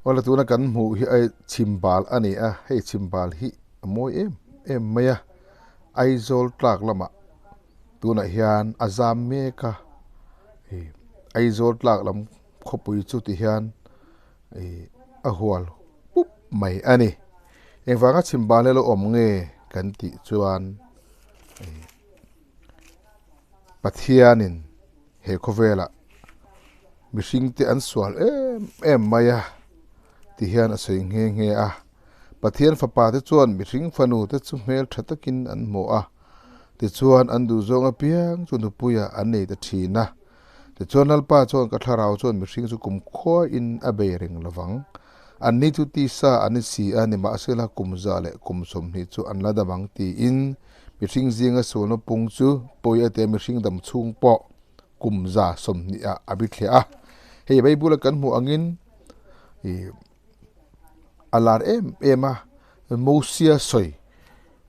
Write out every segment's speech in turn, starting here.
Awle tuna kan hmuh hi ai chhimbal a ni a, hei chhimbal hi a mawi em em mai a, Aizawl tlak lamah tunah hian a zam mek a, ih Aizawl tlak lam khawpui chu ti hian ih a hual pup mai a ni. Engvanga chhimbal hi a lo awm nge kan tih chuan ih Pathianin he khawvelah mihring te an sual em em mai a ti hian a sawi nghe nghe a. Pathian fapa te chuan mihring fanu te chu hmel tha takin an hmu a, tichuan an duhzawng apiang chu nupuiah an nei ta thin a. Tichuan Lalpa chuan ka thlarau chuan mihring chu kumkhuain a bei reng lovang. Anni chu tisa an ni si a, nimahsela kum za leh kum 20 chu an la dam ang tiin mihring zinga sualna pung chu pawi a tia mihring dam chhung pawh kum 120 ah a bithliah a. Hei Bible a kan hmuh angin ih a lar em em a, Mosia sawi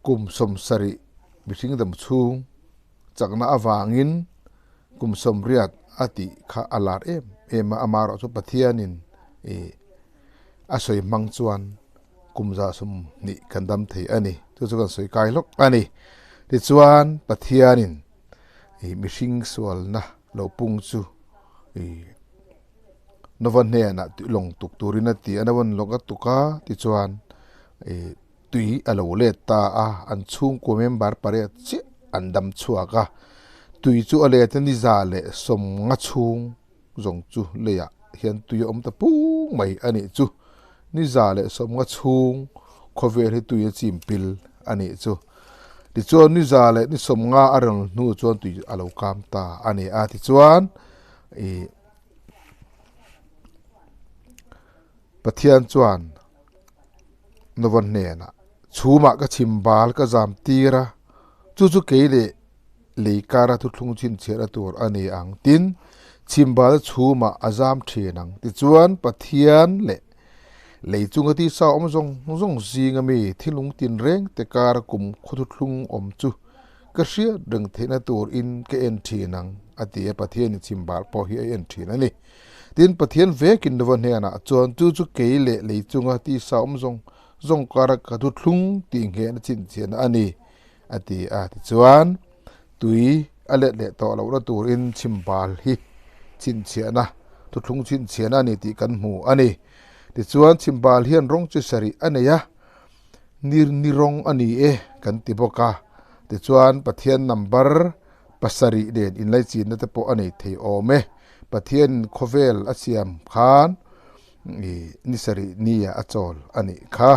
kum 70 mihring dam chhung chakna avangin kum 80 a tih kha a lar em em a, amaherawh chu Pathianin ih a sawi hmang chuan kum 120 kan dam thei a ni. Chu chu kan sawi kai hlawk a ni. Tichuan Pathianin ih mihring sualna lo pung chu ih Nova hnenah tui lawng tuk turin a ti a, Nova'n lawng a tuk a tichuan ih tui a lo let ta a, an chhungkua member pariat chiah an dam chhuak a, tui chu a let a ni 150 chhung zawng chu leiah hian tui a awm ta pung mai a nih chu. Ni 150 chhung khawvel hi tui a chim pil a nih chu. Tichuan ni za leh ni 50 a rawn hnu chuan tui a lo kam ta a ni a, tichuan ih Pathian chuan Nova hnenah chhumah ka chhim bal ka zam tir a, chu chu kei leh lei kara thuthlung chhinchhiahna tur a ni ang. Tin, chhim bal chhumah a zam thin ang. Tichuan, Pathian leh lei chunga tisa awm zawng zawng zinga mi thilung tinreng te kara kum khaw thuthlung awm chu ka hriat reng theihna tur in ka en thin ang, a ti a. Pathianin chhim bal pawh hi a en thin a ni. Tin, Pathian vekin Nova hnenah chuan chu chu kei leh lei chunga tisa awm zawng zawng kara ka thuthlung tih nghehna chhinchhiahna a ni, a ti a. Tichuan, tui a let leh tawh lohna turin chhimbal hi chhinchhiahna, thuthlung chhinchhiahna a ni tih kan hmu a ni. Tichuan, chhimbal hian rawng chi sarih a nei a, ni ni rawng a ni e kan ti bawk a. Tichuan, Pathian number pasarih nen inlaichinna te pawh a nei thei awm e. Pathianin khawvel a siam khan ih ni sarih nia a chawl a nih kha.